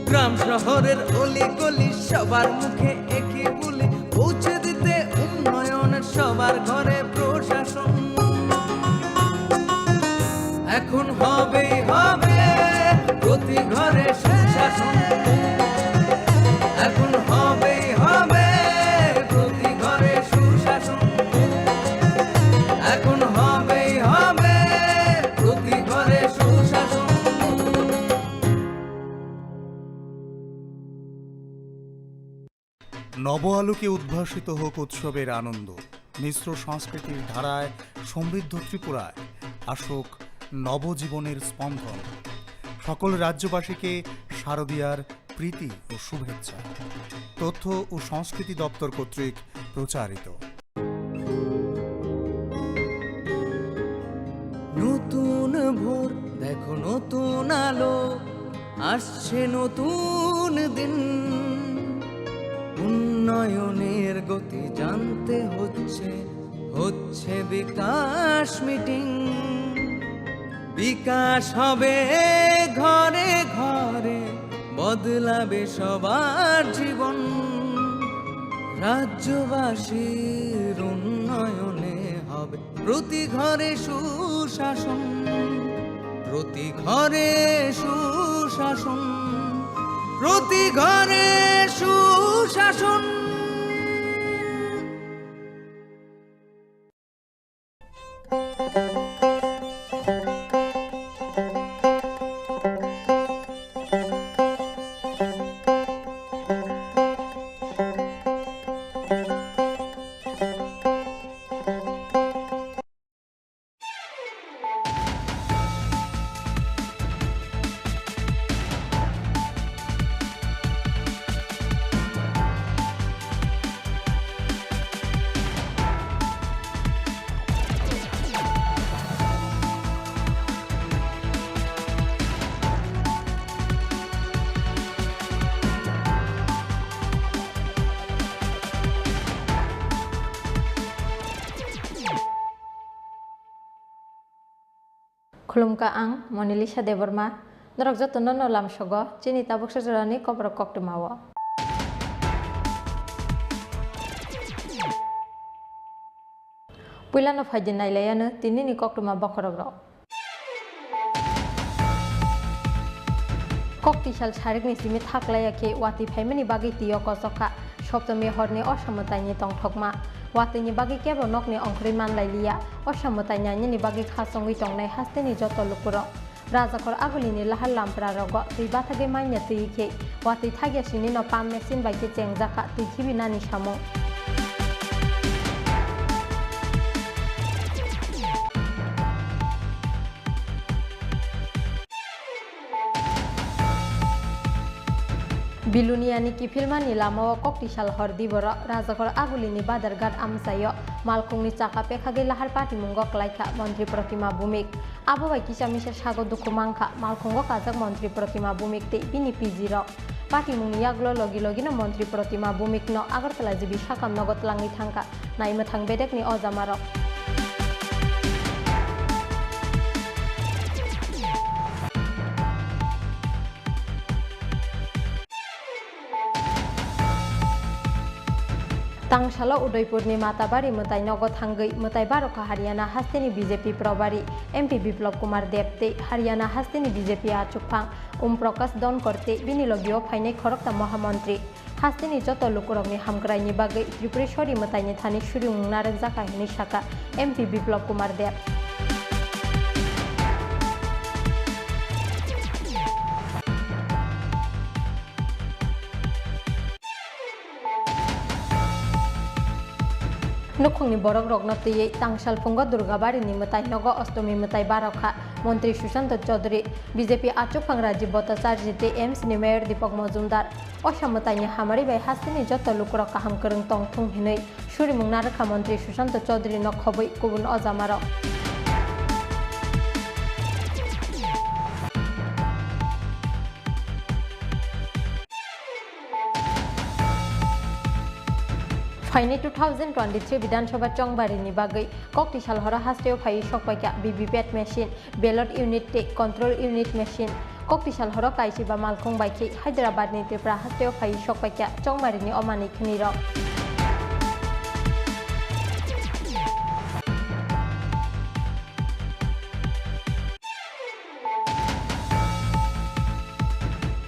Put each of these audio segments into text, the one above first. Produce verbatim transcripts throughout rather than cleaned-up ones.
গ্রাম শহরের অলি গলি সবার মুখে একই বুলি পৌঁছে দিতে উন্নয়নের সবার ঘরে প্রশাসন। এখন হবেই হবে প্রতি ঘরে সুশাসন। এখন হবেই হবে প্রতি ঘরে সুশাসন। এখন হবেই হবে প্রতি ঘরে সুশাসন। নব আলোকে উদ্ভাসিত হোক উৎসবের আনন্দ, মিশ্র সংস্কৃতির ধারায় সমৃদ্ধ ত্রিপুরায় আসুক নবজীবনের স্পন্দন। সকল রাজ্যবাসীকে শারদীয়ার প্রীতি ও শুভেচ্ছা। তথ্য ও সংস্কৃতি দপ্তর কর্তৃক প্রচারিত। নতুন ভোর, দেখো নতুন আলো, আসছে নতুন দিন। উন্নয়নের গতি জানতে হচ্ছে, হচ্ছে বিকাশ মিটিং। বিকাশ হবে ঘরে ঘরে, বদলাবে সবার জীবন। রাজ্যবাসীর উন্নয়নে হবে প্রতি ঘরে সুশাসন, প্রতি ঘরে সুশাসন, প্রতি ঘরে সুশাসন। Khulumkha, ang Monalisa Debbarma. Norok jotono no lamsogo chini tabuksa jorani kokrok koktwmao. Puilano phaidi nailaiano tinini koktwma bokhorokrok. Kok tisal sarikni simi thaklaiya khe watwi phaimani bagwi twi o kochok kha. Soptomi horni osa mwtaini tongthokma. Watwini bagwi kebo nokni ongkhorwi manlailiya. Osa mwtai nainani bagwi kha chongwi tongnai hasteni joto lukurok. Rajakhor Agulini lahar lampra rogo twi bathagwi manya twi khe watwi thagya sinino pump machine bai khe chengjakha twi khibi nani samung. Biluniani kiphilmani lamao koktisal hor diboro Rajakhor Agulini Badarghat amchaio malkhungni chakha pekhagwi lahar patimungo klaikha Montri Protima Bhumik. Abo bai kisa misa sago dukhu mankha malkhungo kajak Montri Protima Bhumik tei bini P G rok. Patimungni yagulo logi logino Montri Protima Bhumikno Agartala G B sakam nogo tlangwi thangkha naimwthang bedekni ojamarok. Tangsalo Udaipurni Matabari mwtai nogo thangwi mwtai barokha Haryana hasteni B J P probari M P Biplab Kumar Deb tei Haryana hasteni B J P achukphang Om Prakash Donkor tei bini logio phainai khoroksa mohamontri. Hasteni joto lukurokni hamkraini bagwi Tripureshwari mwtaini thani surimung narwkjakha hwnwi sakha M P Biplab Kumar Deb. Nukhungni borokrokno twiwi Tangsal phungo Durgabarini mwtai nogo Ostomi mwtai barokha Montri Sushanta Chaudhary, B J P achukphang Rajiv Bhattacharjee tei A I M S ni Mayor Deepak Majumdar. Osa mwtaini hamari bai hasteni joto lukurok kaham kwrwng tongthung hwnwi surimung narwkha Montri Sushanta Chaudhary no khobwi kubun ojamarok. Phainai two thousand twenty-three Bidhan Sabha chongbarini bagwi koktisal horo hasteo phaiwi sokpaikha V V P A T machine, ballot unit tei control unit machine. Koktisal horo kaisiba malkhung bai khe Hyderabad ni Tripura hasteo phai sok paikha chongmarini o manwi khwnwi rok.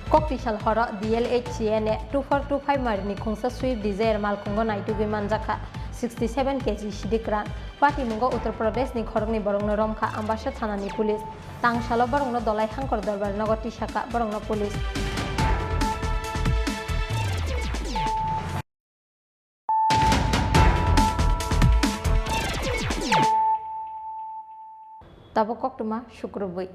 Koktisal horo D L H C N A two four two five marini khungsa Swift Desire malkhungo naitugwi manjakha sixty seven K G sidik rang. Patimungo Uttar Pradesh ni khoroknwi borokno romkha Ambasa thana ni police. Tangsalo borokno Dolai Hangkor Dorbar nogo tisaka borokno police. Tabuk koktwma sukrubwi.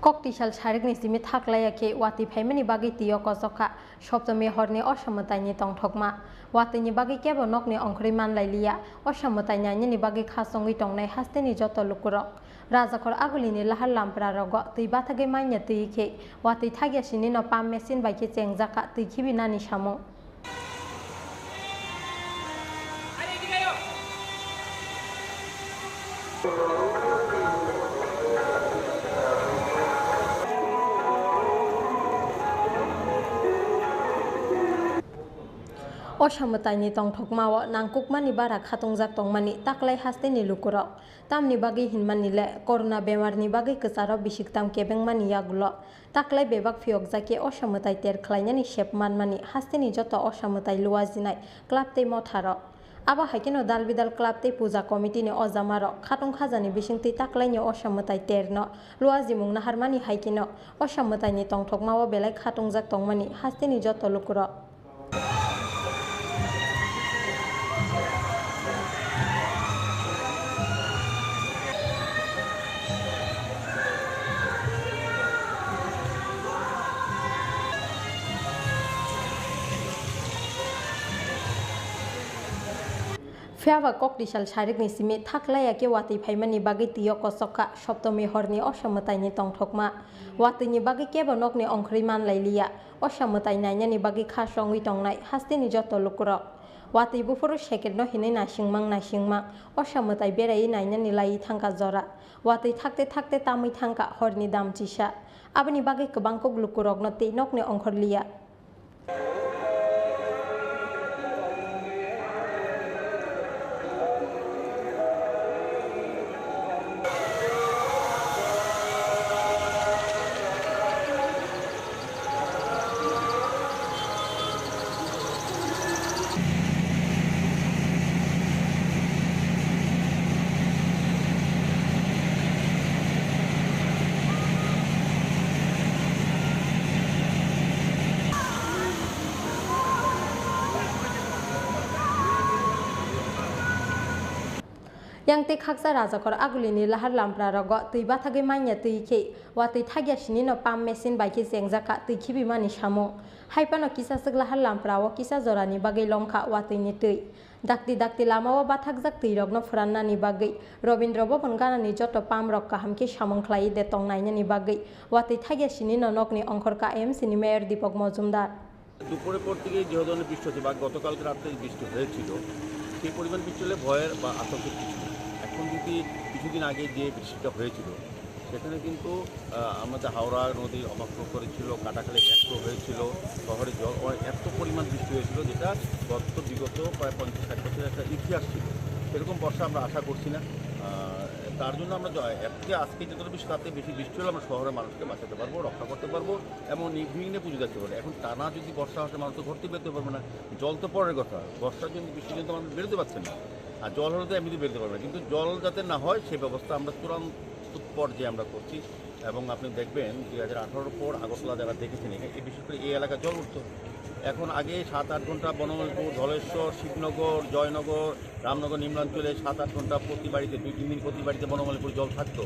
Koktisal sarikni simi thaklaiya khe watwi phaimani bagwi twi o kochok kha. Soptomi horni osa mwtaini tongthokma. Watwini bagwi kebo nokni ongkhorwi manlailiya. Osa mwtai nainani bagwi kha chongwi tongnai hasteni joto lukurok. Rajakhor Agulini lahar lampra rogo twi bathagwi manya twi khe watwi thagya sinino pump machine bai khe chengjak kha twi khibi nani samung. Osa mwtaini tongthokmao nangkukmani bara khatungjak tongmani taklai hasteni lukurok. Tamni bagwi hinmani le, corona bemarni bagwi kwcharo bisiktam kebengmani yagulo taklai bebak phiyokjakya osa mwtai ter khlainani sep manmani hasteni joto osa mwtai luajinai club tei motharok. Abo hai kheno dal bidal club tei puja committee ni ojamarok khatung khajani bisingtwi taklaini osa mwtai terno luajimung naharmani hai kheno osa mwtaini tongthokmao belai khatungjak tongmani hasteni joto lukurok. Phiya ba koktisal sarikni simi thaklaiya khe watwi phaimani bagwi twi o kochok kha, soptomi horni osa mwtaini tongthokma. Watwini bagwi kebo nokni ongkhorwi manlailiya. Osa mwtai nainani bagwi kha chongwi tongnai hasteni joto lukurok. Watwi buphuru second no hinwi naisingmang naisingmang osa mwtai beraiwi nainani laiwi thangkha jora. Watwi thakte thakte tamwi thangkha horni dam chisa. Aboni bagwi kwbangkuk lukurokno tei nokni ongkhorliya. Yang tei khaksa rajakhor agulini lahar lampra rogo twi bathagwi manya twi khe watwi thagya sinino pump machine bai khe chengjak kha twi khibimani samung. Hai phano kisa swk lahar lampra o kisa jorani bagwi lomkha watwini twi. Dakti dakti lama o bathakjak twi rokno phrannani bagwi Robindra Bhavan ganani joto pump rok kaham khe samung khlai de tong nainani bagwi watwi thagya sinino nokni ongkhor ka M C ni mayor Deepak Majumdar. দুপুরের পর থেকে যে ধরনের বৃষ্টি হচ্ছে বা গতকালকে রাত্রে বৃষ্টি হয়েছিল, সেই পরিমাণ বৃষ্টি হলে ভয়ের বা আতঙ্কের কিছু নেই। এখন যদি কিছুদিন আগে যে বৃষ্টিটা হয়েছিল, সেখানে কিন্তু, আহ, আমাদের হাওড়া নদীর অবাক করেছিল, কাটাখালী ব্যাকফ্লো হয়েছিল, শহরে জল, অ-, এত পরিমাণ বৃষ্টি হয়েছিল, যেটা গত বিগত প্রায় পঞ্চাশ ষাট বছরের একটা ইতিহাস ছিল। সেরকম বর্ষা আমরা আশা করছি না। আহ, তার জন্য আমরা জ-, এত যে আজকে যতটা বৃষ্টি, তার থেকে বেশি বৃষ্টি হলে আমরা শহরের মানুষকে বাঁচাতে পারবো, রক্ষা করতে পারবো এবং নির্বিঘ্নে পুজো দেখতে পারবো। এখন টানা যদি বর্ষা আসে, মানুষ তো ঘর থেকে বেরোতে পারবে না। জল তো পরের কথা, বর্ষার জন্য, বৃষ্টির জন্য তো মানুষ বেরোতে পারছে না। আর জল হলে তো এমনিতে বেরোতে পারবে না, কিন্তু জল যাতে না হয়, সেই ব্যবস্থা আমরা চূড়ান্ত পর্যায়ে আমরা করছি। এবং আপনি দেখবেন, দুই হাজার আঠারোর পর আগরতলা যারা দেখেছেন, এখানে, এই বিশেষ করে এই এলাকা জল উঠতো। এখন আগে সাত আট ঘন্টা বনমালীপুর, ধলেশ্বর, শিবনগর, জয়নগর, রামনগর নিম্নাঞ্চলে সাত আট ঘন্টা প্রতি বাড়িতে, দুই তিন দিন প্রতি বাড়িতে বনমালীপুর জল থাকতো।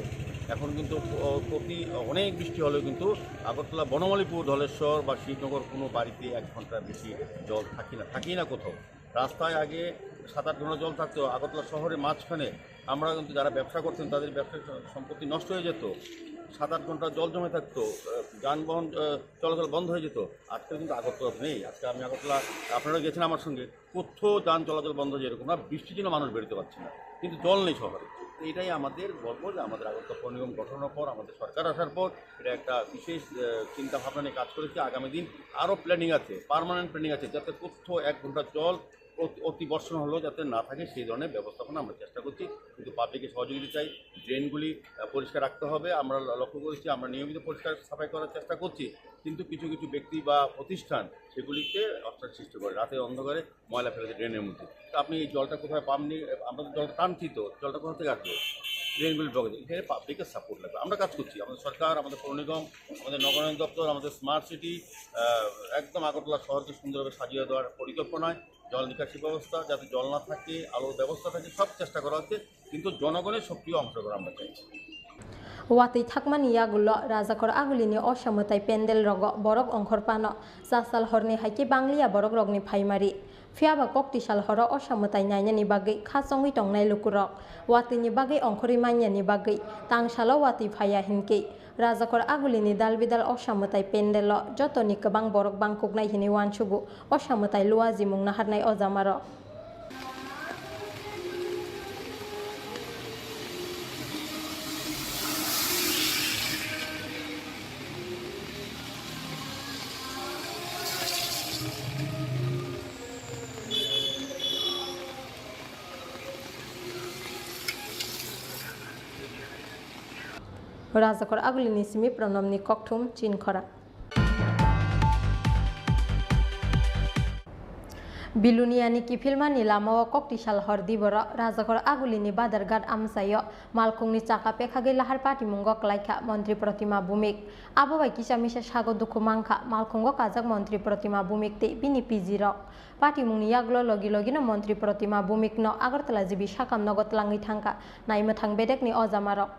এখন কিন্তু, ও, প্রতি, অনেক বৃষ্টি হলেও কিন্তু আগরতলা, বনমালীপুর, ধলেশ্বর বা শিবনগর কোনো বাড়িতে এক ঘন্টার বেশি জল থাকি না, থাকি না কোথাও। রাস্তায় আগে সাত আট ঘন্টা জল থাকতো, আগরতলা শহরের মাঝখানে আমরা কিন্তু যারা ব্যবসা করতেন, তাদের ব্যবসা সম্পত্তি নষ্ট হয়ে যেত। সাত আট ঘন্টা জল জমে থাকতো, আহ, যানবাহন, আহ, চলাচল বন্ধ হয়ে যেত। আজকাল কিন্তু আগরতলা নেই। আজকে আমি আগরতলা, আপনারা গেছেন আমার সঙ্গে, কোথাও যান চলাচল বন্ধ হয়ে যেত, কোনো বৃষ্টির জন্য মানুষ বেরোতে পারছে না, কিন্তু জল নেই শহরে। এটাই আমাদের গর্ব যে আমাদের আগরতলা পৌর নিগম গঠনের পর, আমাদের সরকার আসার পর এটা একটা বিশেষ আহ, চিন্তা ভাবনা নিয়ে কাজ করেছি। আগামী দিন আরও প্ল্যানিং আছে, পার্মানেন্ট প্ল্যানিং আছে, যাতে কোথাও এক ঘন্টা জল অতি অতি বর্ষণ হলেও যাতে না থাকে, সেই ধরনের ব্যবস্থাপনা আমরা চেষ্টা করছি। কিন্তু পাবলিকের সহযোগিতা চাই। ড্রেনগুলি আহ, পরিষ্কার রাখতে হবে। আমরা ল- লক্ষ্য করেছি, আমরা নিয়মিত পরিষ্কার সাফাই করার চেষ্টা করছি, কিন্তু কিছু কিছু ব্যক্তি বা প্রতিষ্ঠান সেগুলিতে অস্ত্র সৃষ্টি করে, রাতের অন্ধকারে ময়লা ফেলে দেয় ড্রেনের মধ্যে। তো আপনি এই জলটা কোথায় পাননি? আমরা তো জলটা টানছি, তো জলটা কোথা থেকে আসবে? ড্রেনগুলি ব্লক। এখানে পাবলিকের সাপোর্ট লাগবে। আমরা কাজ করছি, আমাদের সরকার, আমাদের পৌর নিগম, আমাদের নগরায়ণ দপ্তর, আমাদের স্মার্ট সিটি, একদম আগরতলা শহরকে সুন্দরভাবে সাজিয়ে দেওয়ার পরিকল্পনায়, জল নিকাশি ব্যবস্থা, যাতে জল না থাকে, আলোর ব্যবস্থা থাকে, সব চেষ্টা করা হচ্ছে। কিন্তু জনগণের সক্রিয় অংশগ্রহণ আমরা চাইছি। Watwi thakmani yagulo Rajakhor Agulini osa mwtai pendel rogo borok ongkhor phano, chasal horni hai khe bangliya borok rokni phaimari. Phiyaba kokti sal horo osa mwtai nainani bagwi kha chongwi tongnai lukurok. Watwini bagwi ongkhorwi manyani bagwi tangsalo watwi phaiya hinkhe Rajakhor Agulini dal bidal osa mwtai pendelo jotoni kwbang borok bangkuknai hinwi uansugo osa mwtai luajimung naharnai o jamarok. Rajakhor Agulini simi Pranamni kokthum Chinkhora. Biluniani kiphilmani lamao kokti sal hor diboro Rajakhor Agulini Badarghat amchaio malkhungni chaka pekhagwi lahar patimungo klaikha Montri Protima Bhumik. Abo bai kisa misa sago dukhu mankha malkhungo kajak Montri Protima Bhumik tei bini P G rok. Patimungni yagulo logi logino Montri Protima Bhumikno Agartala G B sakam nogo twlangwi thangkha, naimwthang bedekni o jamarok.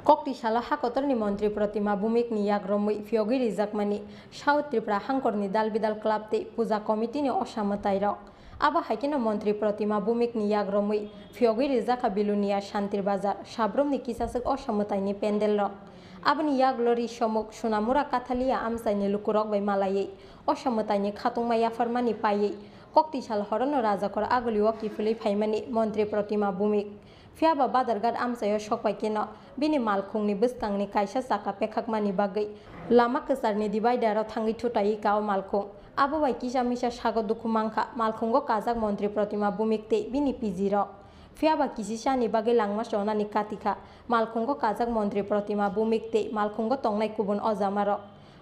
Kokti salo hakotorni Montri Protima Bhumikni yak romwi phiyogwi rijakmani South Tripura Hangkorni Dal Bidal Club tei Puja Committee-ni osa mwtairok. Abo hai kheno Montri Protima Bhumikni yak romwi phiyogwi rijak kha Bilonia Shantir Bazar, Sabrumni kisaswk osa mwtaini pendel rok. Aboni yagulo ri somuk Sonamura Kathalia amchaini lukurok bai malaiwi osa mwtaini khatungma yapharmani paiwi kokti sal horono Rajakhor Agulio kiphilwi phaimani Montri Protima Bhumik. Phiyaba Badarghat amchaio sokpai kheno bini malkhungni bwskangni kaisa chaka pekhakmani bagwi lama kwcharni divider-o thangwi thutaiwi kao malkhung. Abo bai kisa misa sago dukhu mankha malkhungo kajak Montri Protima Bhumik tei bini P G rok. Phiyaba kisisani bagwi langma chonani katikha malkhungo kajak Montri Protima Bhumik tei malkhungo tongnai kubun o jamarok.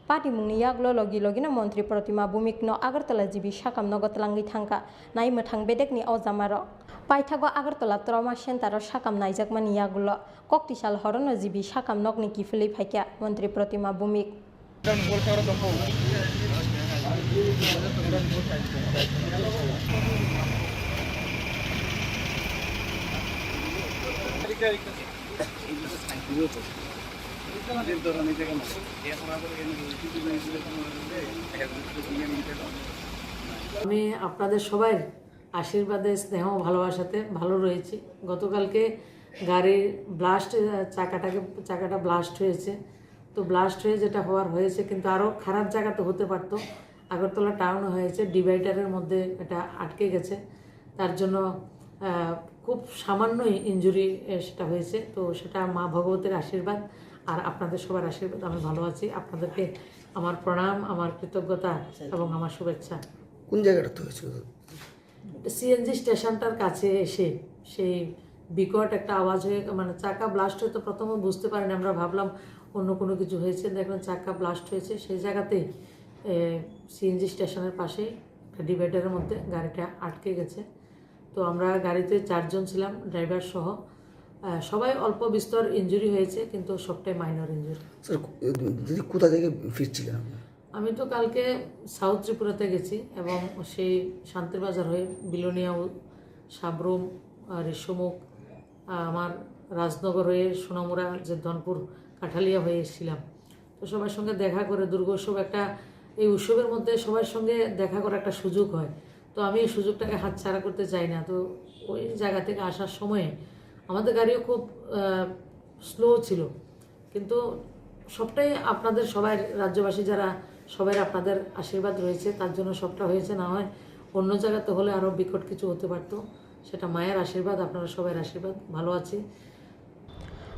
Patimungni yagulo logi logino Montri Protima Bhumikno Agartala G B sakam nogo twlangwi thangkha naimwthang bedekni o jamarok. Paithago Agartala Trauma Center-o sakam naijakmani yagulo kokti sal horono G B sakam nokni kiphilwi phaikha Montri Protima Bhumik. আমি আপনাদের সবার আশীর্বাদে, স্নেহ, ভালোবাসাতে ভালো রয়েছি। গতকালকে গাড়ির ব্লাস্ট, চাকাটাকে, চাকাটা ব্লাস্ট হয়েছে। তো ব্লাস্ট হয়ে যেটা হওয়ার হয়েছে, কিন্তু আরও খারাপ জায়গাতে হতে পারতো। আগরতলা টাউন হয়েছে, ডিভাইডারের মধ্যে এটা আটকে গেছে, তার জন্য, আহ, খুব সামান্যই ইনজুরি, এ, সেটা হয়েছে। তো সেটা মা ভগবতীর আশীর্বাদ আর আপনাদের সবার আশীর্বাদ, আমি ভালো আছি। আপনাদেরকে আমার প্রণাম, আমার কৃতজ্ঞতা এবং আমার শুভেচ্ছা। কোন জায়গাটাতে হয়েছিল? সিএনজি স্টেশনটার কাছে এসে সেই বিকট একটা আওয়াজ হয়ে, মানে, চাকা ব্লাস্ট হয়তো প্রথমে বুঝতে পারিনি, আমরা ভাবলাম অন্য কোনো কিছু হয়েছে। দেখলাম চাকা ব্লাস্ট হয়েছে, সেই জায়গাতেই, এ, সিএনজি স্টেশনের পাশেই একটা ডিভাইডারের মধ্যে গাড়িটা আটকে গেছে। তো আমরা গাড়িতে চারজন ছিলাম, ড্রাইভার সহ। আহ, সবাই অল্প বিস্তর ইনজুরি হয়েছে, কিন্তু সবটাই মাইনর ইনজুরি। স্যার, কো-, দিদি, কোথা থেকে ফিরছিলেন আপনি? আমি তো কালকে সাউথ ত্রিপুরাতে গেছি এবং সেই শান্তির বাজার হয়ে বিলোনিয়া, উ-, সাব্রুম, আহ, ঋষ্যমুখ, আহ, আমার রাজনগর হয়ে সোনামুড়া, যে ধনপুর, কাঠালিয়া হয়ে এসেছিলাম। তো সবার সঙ্গে দেখা করে দুর্গোৎসব একটা, এই উৎসবের মধ্যে সবার সঙ্গে দেখা করার একটা সুযোগ হয়। তো আমি এই সুযোগটাকে হাতছাড়া করতে চাই না। তো ওই জায়গা থেকে আসার সময় আমাদের গাড়িও খুব স্লো ছিল, কিন্তু সবটাই আপনাদের সবাই, রাজ্যবাসী যারা, সবাই আপনাদের আশীর্বাদ রয়েছে, তার জন্য সবটা হয়েছে। না হয় অন্য জায়গাতে হলে আরও বিকট কিছু হতে পারতো। সেটা মায়ের আশীর্বাদ, আপনারা সবার আশীর্বাদ। ভালো আছি।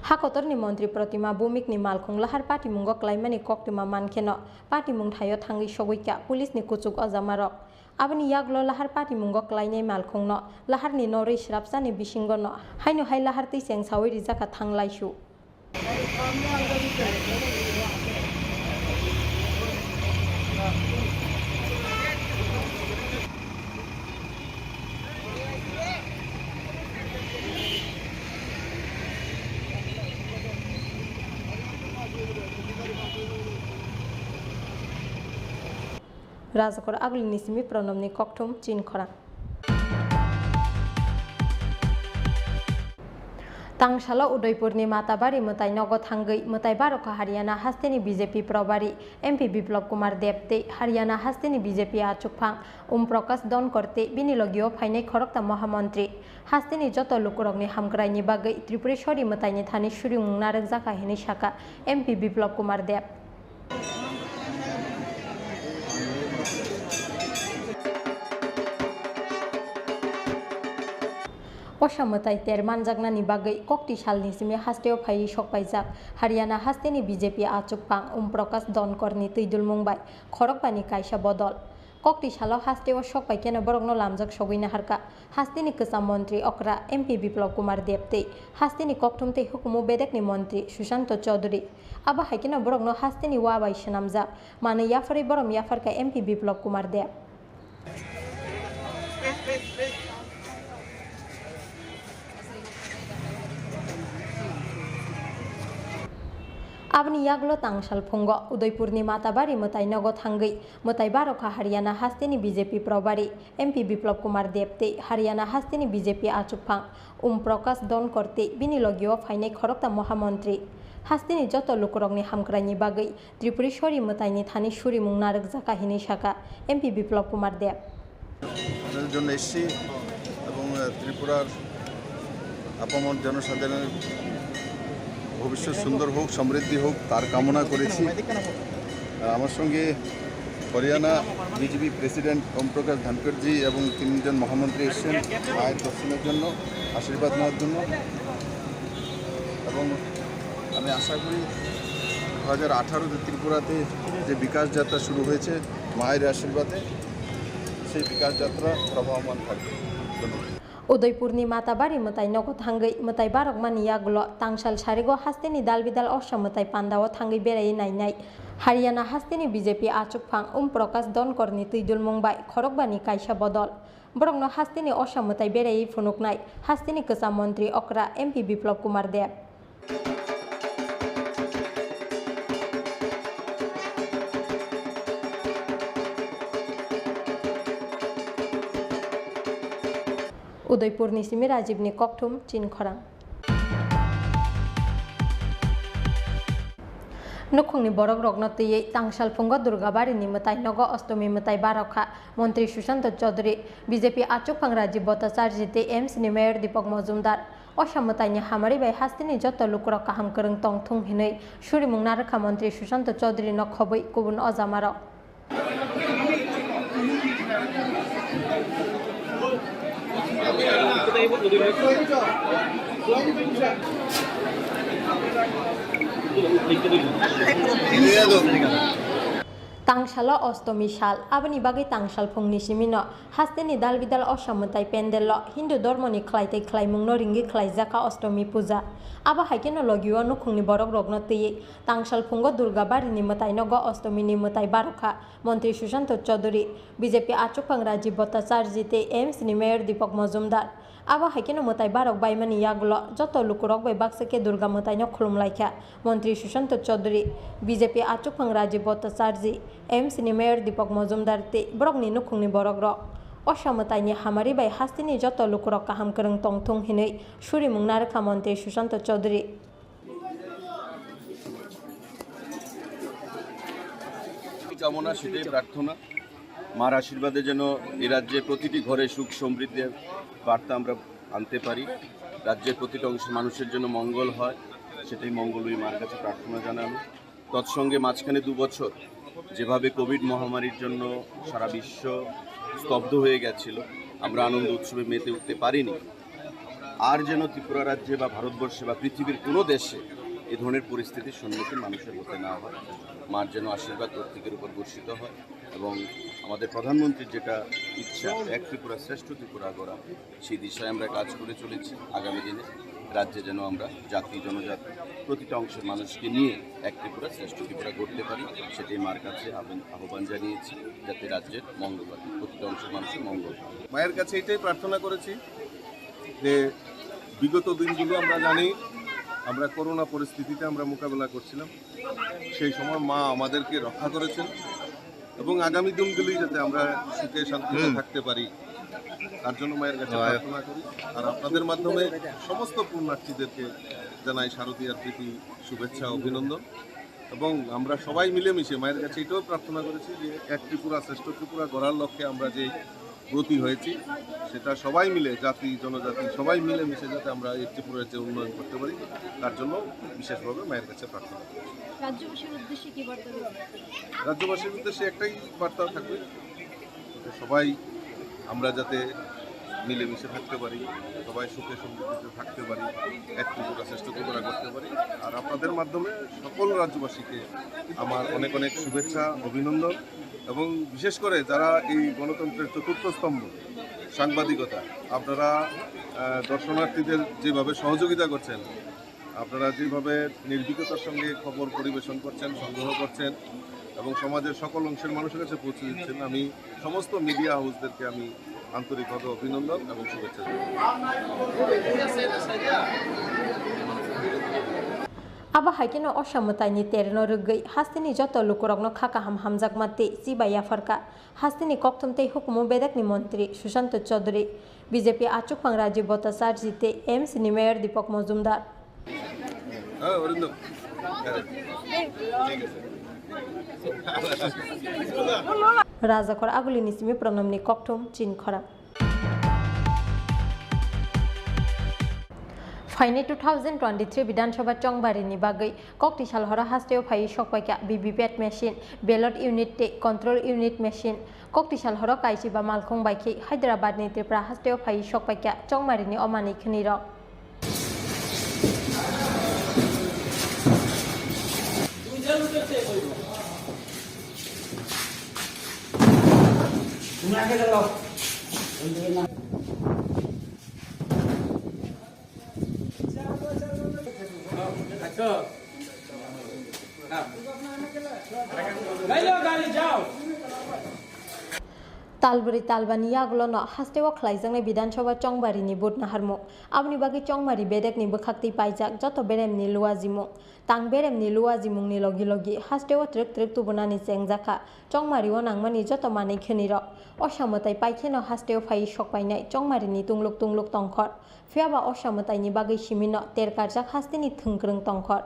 Ha kotorni montri Protima Bhumikni malkhung lahar patimungo klaimani koktwma mankheno, patimung thaio thangwi sogwikha police ni kuchuk ojamarok. Aboni yagulo lahar patimungo klainai malkhungno laharni norwi srapsani bisingono haino hai lahar twi chengsawi rijakha thanglaisu. Rajakor Agulini simi Pranobni kokthum chin khorang. Tangsalo Udaipurni Matabari mwtai nogo thangwi mwtai barokha Haryana hasteni B J P probari M P Biplab Kumar Deb tei Haryana hasteni B J P achukphang Om Prakash Donkor tei bini logio phainai khorokta mohamontri. Hasteni joto lukurokni hamkraini bagwi Tripureshwari mwtaini thani surimung narwkjakha hinwi sakha M P Biplab Kumar Deb. Osa mwtai ter manjaknani bagwi kokti salni simi hasteo phaiwi sokpaijak Haryana hasteni B J P achukphang Om Prakash Donkorni twidulmung bai khorokbani kaisa bodol. Kokti salo hasteo sokpai kheno borokno lamjak sogwi naharkha. Hasteni kwcham montri okra M P Biplab Kumar Deb tei hasteni kokthum tei hukumu bedekni montri Sushanto Chaudhary. Abo hai kheno borokno hasteni waa bai swnamjak manwi yapharwi borom yapharkha M P Biplab Kumar Deb. Aboni yagulo tangsal phungo Udaipurni Matabari mwtai nogo thangwi mwtai barokha Haryana hasteni B J P probari M P Biplab Kumar Deb tei Haryana hasteni B J P achukphang Om Prakash Donkor tei bini logio phainai khorokta mohamontri. Hasteni joto lukurokni hamkraini bagwi Tripureshwari mwtaini thani surimung narwkjakha hinwi sakha M P Biplab Kumar Deb. আপনাদের জন্য এসছি এবং আহ, ত্রিপুরার আপামর জনসাধারণের ভবিষ্যৎ সুন্দর হোক, সমৃদ্ধি হোক, তার কামনা করেছি। আর আমার সঙ্গে হরিয়ানা বিজেপি প্রেসিডেন্ট ওম প্রকাশ ধনকরজি এবং তিনজন মহামন্ত্রী এসছেন মায়ের দর্শনের জন্য, আশীর্বাদ নেওয়ার জন্য। এবং আমি আশা করি দু হাজার আঠারোতে ত্রিপুরাতে যে বিকাশ যাত্রা শুরু হয়েছে মায়ের আশীর্বাদে, সেই বিকাশ যাত্রা প্রবাহমান থাকবে। ধন্যবাদ। Udaipurni Matabari mwtai nogo thangwi mwtai barokmani yagulo tangsal sarigo hasteni dalbidal osa mwtai pandao thangwi beraiwi nainai Haryana hasteni B J P achukphang Om Prakash Donkorni twidulmung bai khorokbani kaisa bodol. Borokno hasteni osa mwtai beraiwi phunuknai hasteni kwcham montri okra M P Biplab Kumar Deb. Udaipurni simi Rajibni kokthum chin khorang. Nukhungni borok rokno twiwi tangsal phungo Durgabarini mwtai nogo Ostomi mwtai barokha Montri Sushanta Chaudhary, B J P achukphang Rajiv Bhattacharjee tei M C ni Mayor Deepak Majumdar. Osa mwtaini hamari bai hasteni joto lukurok kaham kwrwng tong thung hinwi surimung narwkha Montri Sushanta Chaudhary no khobwi kubun ojamarok. Tangsalo Ostomi sal, aboni bagwi tangsal phungni simino hasteni dalbidal osa mwtai pendelo Hindu dormoni khlai tei khlaimungno ringwi khlaijakha Ostomi puja. Abo hai kheno logio nukhungni borokrokno twiwi tangsal phungo Durga barini mwtai nogo Ostomini mwtai barokha Montri Sushanta Chaudhary, B J P achukphang Rajiv Bhattacharjee tei M C ni Mayor Deepak Majumdar. Abo hai kheno mwtai barok baimani yagulo joto lukurok bai baksa khe Durga mwtaino khulumlaikha Montri Sushanta Chaudhary, B J P achukphang Rajiv Bhattacharjee, M C ni Mayor Deepak Majumdar tei borokni nukhungni borokrok. Osa mwtaini hamari bai hasteni joto lukurok kaham kwrwng tong thung hinwi surimung narwkha Montri Sushanta Chaudhary. কামনা, সেটাই প্রার্থনা। মার আশীর্বাদে যেন এই রাজ্যে প্রতিটি ঘরে সুখ সমৃদ্ধির বার্তা আমরা আনতে পারি। রাজ্যের প্রতিটা অংশের মানুষের জন্য মঙ্গল হয়, সেটাই মঙ্গল ওই মার কাছে প্রার্থনা জানানো। তৎসঙ্গে মাঝখানে দু বছর যেভাবে কোভিড মহামারীর জন্য সারা বিশ্ব স্তব্ধ হয়ে গেছিল, আমরা আনন্দ উৎসবে মেতে উঠতে পারিনি, আর যেন ত্রিপুরা রাজ্যে বা ভারতবর্ষে বা পৃথিবীর কোনো দেশে এ ধরনের পরিস্থিতির সম্মুখীন মানুষের হতে না হয়। মার যেন আশীর্বাদ প্রত্যেকের উপর বর্ষিত হয় এবং আমাদের প্রধানমন্ত্রীর যেটা ইচ্ছা, এক ত্রিপুরা শ্রেষ্ঠ ত্রিপুরা গড়া, সেই দিশায় আমরা কাজ করে চলেছি। আগামী দিনে রাজ্যে যেন আমরা জাতি, জনজাতি, প্রতিটা অংশের মানুষকে নিয়ে এক ত্রিপুরা শ্রেষ্ঠ ত্রিপুরা গড়তে পারি, সেটাই মার কাছে আহ্বান, আহ্বান জানিয়েছি, যাতে রাজ্যের মঙ্গল হয়, প্রতিটা অংশের মানুষের মঙ্গল হয়। মায়ের কাছে এটাই প্রার্থনা করেছি যে বিগত দিনগুলো আমরা জানি, আমরা করোনা পরিস্থিতিতে আমরা মোকাবেলা করছিলাম, সেই সময় মা আমাদেরকে রক্ষা করেছেন এবং আগামী দিনগুলি যাতে আমরা সুখে শান্তিতে হুম। থাকতে পারি, তার জন্য মায়ের কাছে হয়। প্রার্থনা করি। আর আপনাদের মাধ্যমে সমস্ত পুণ্যার্থীদেরকে জানাই শারদীয়ার প্রীতি, শুভেচ্ছা, অভিনন্দন। এবং আমরা সবাই মিলেমিশে মায়ের কাছে এটাও প্রার্থনা করেছি যে এক ত্রিপুরা শ্রেষ্ঠ ত্রিপুরা গড়ার লক্ষ্যে আমরা যে ব্রতী হয়েছি, সেটা সবাই মিলে, জাতি, জনজাতি সবাই মিলেমিশে যাতে আমরা এই ত্রিপুরার যে উন্নয়ন করতে পারি, তার জন্য বিশেষভাবে মায়ের কাছে প্রার্থনা করি। রাজ্যবাসীর উদ্দেশ্যে কি বার্তা দেবেন? রাজ্যবাসীর উদ্দেশ্যে একটাই বার্তা থাকবে, যাতে সবাই আমরা যাতে মিলেমিশে থাকতে পারি, সবাই সুখে সমৃদ্ধিতে থাকতে পারি, এক ত্রিপুরা শ্রেষ্ঠ ত্রিপুরা করতে পারি। আর আপনাদের মাধ্যমে সকল রাজ্যবাসীকে আমার অনেক অনেক শুভেচ্ছা, অভিনন্দন। এবং বিশেষ করে যারা এই গণতন্ত্রের চতুর্থ স্তম্ভ সাংবাদিকতা, আপনারা আহ, দর্শনার্থীদের যেভাবে সহযোগিতা করছেন, আপনারা যেভাবে নির্ভীকতার সঙ্গে খবর পরিবেশন করছেন, সংগ্রহ করছেন এবং সমাজের সকল অংশের মানুষের কাছে পৌঁছে দিচ্ছেন, আমি সমস্ত মিডিয়া হাউসদেরকে আমি আন্তরিকভাবে অভিনন্দন এবং শুভেচ্ছা জানাই। Abo hai kheno Osha mwtaini terno rwgwi hasteni joto lukurokno kha kaham hamjakma tei chibai yapharkha. Hasteni kokthum tei hukumu bedekni montri Sushanta Chaudhary, B J P achukphang Rajiv Bhattacharjee tei A M C ni mayor Deepak Majumdar. Rajakhor Agulini simi Pranamni kokthum Chinkhorang. Phaini two thousand twenty-three Bidhan Sabha chongbarini bagwi koktisal horo hasteo phaiwi sokpaikha V V P A T machine, ballot unit tei control unit machine. Koktisal horo Kaichiba malkhung bai khe Hyderabad ni Tripura hasteo phaiwi sokpaikha chongmarini o manwi khwnwi rok. Talbrwi talbani yagulono hasteo khlaijaknai Bidhan Sabha chongbarini vote naharmung. Aboni bagwi chongmari bedekni bwkhaktwi paijak joto beremni luajimung. Tang beremni luajimungni logi logi hasteo twrwk twrwk tubunani chengjakha chongmario nangmani joto manwi khwnwi rok. O samwtai paikheno hasteo phaiwi sokpainai chongmarini tungluk tungluk tongkhor. Phiyaba o samwtaini bagwi simino ter karjak hasteni thwngkwrwng tongkhor.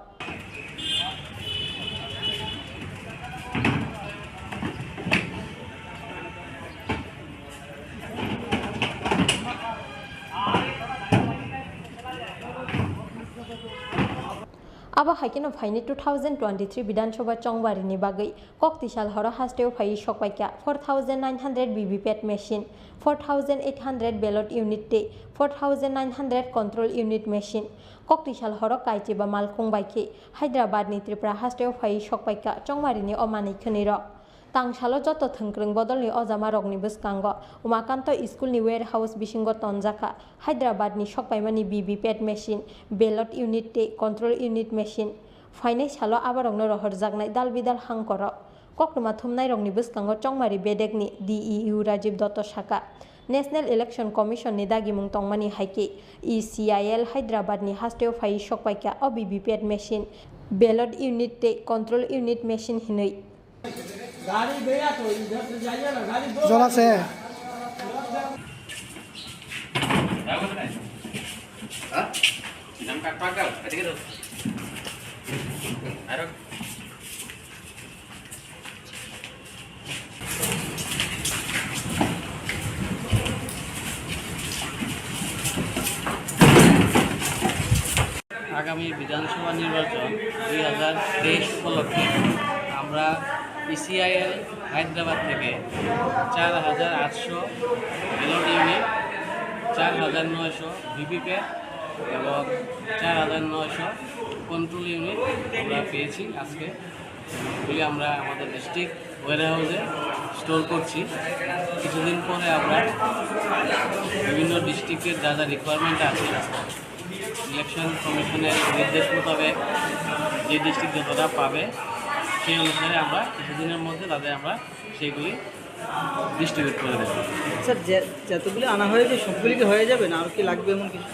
Abo hai kheno phaini two thousand twenty-three Bidhan Sabha chongbarini bagwi koktisal horo hasteo phaiwi sokpaikha four thousand nine hundred V V P A T machine, four thousand eight hundred ballot unit tei four thousand nine hundred control unit machine. Koktisal horo Kaichiba malkhung bai khe Hyderabad ni Tripura hasteo phaiwi sokpaikha chongmarini o manwi khwnwi rok. Tangsalo joto thwngkwrwng bodolni ojamarokni bwskango Umakanto School ni warehouse bisingo tonjakha Hyderabad ni sokpaimani V V P A T machine, ballot unit tei control unit machine. Phainai salo aborokno rohorjaknai dal bidal hangkorok. Koktwma thumnairokni bwskango chongmari bedekni D E U Rajiv Dotto sakha, National Election Commission ni dagimung tongmani hai khe E C I L Hyderabad ni hasteo phaiwi sokpaikha o V V P A T machine, ballot unit tei control unit machine hinwi. জল আছে? আগামী বিধানসভা নির্বাচন দুই হাজার তেইশ উপলক্ষে আমরা ইসিআইএল হায়দ্রাবাদ থেকে চার হাজার আটশো ব্যালট ইউনিট, চার হাজার নয়শো ভিভিপ্যাট এবং চার হাজার নয়শো কন্ট্রোল ইউনিট আমরা পেয়েছি। আজকে এগুলি আমরা আমাদের ডিস্ট্রিক্ট ওয়্যারহাউসে স্টোর করছি। কিছুদিন পরে আমরা বিভিন্ন ডিস্ট্রিক্টের যা যা রিকোয়ারমেন্ট আছে, ইলেকশন কমিশনের নির্দেশ মোতাবেক যে ডিস্ট্রিক্ট যতটা পাবে, সেই অনুসারে আমরা কিছুদিনের মধ্যে তাদের আমরা সেইগুলি ডিস্ট্রিবিউট করে দেবো। স্যার, যে, যতগুলি আনা হয়েছে সবগুলি কি হয়ে যাবে, না আর কি লাগবে এমন কিছু?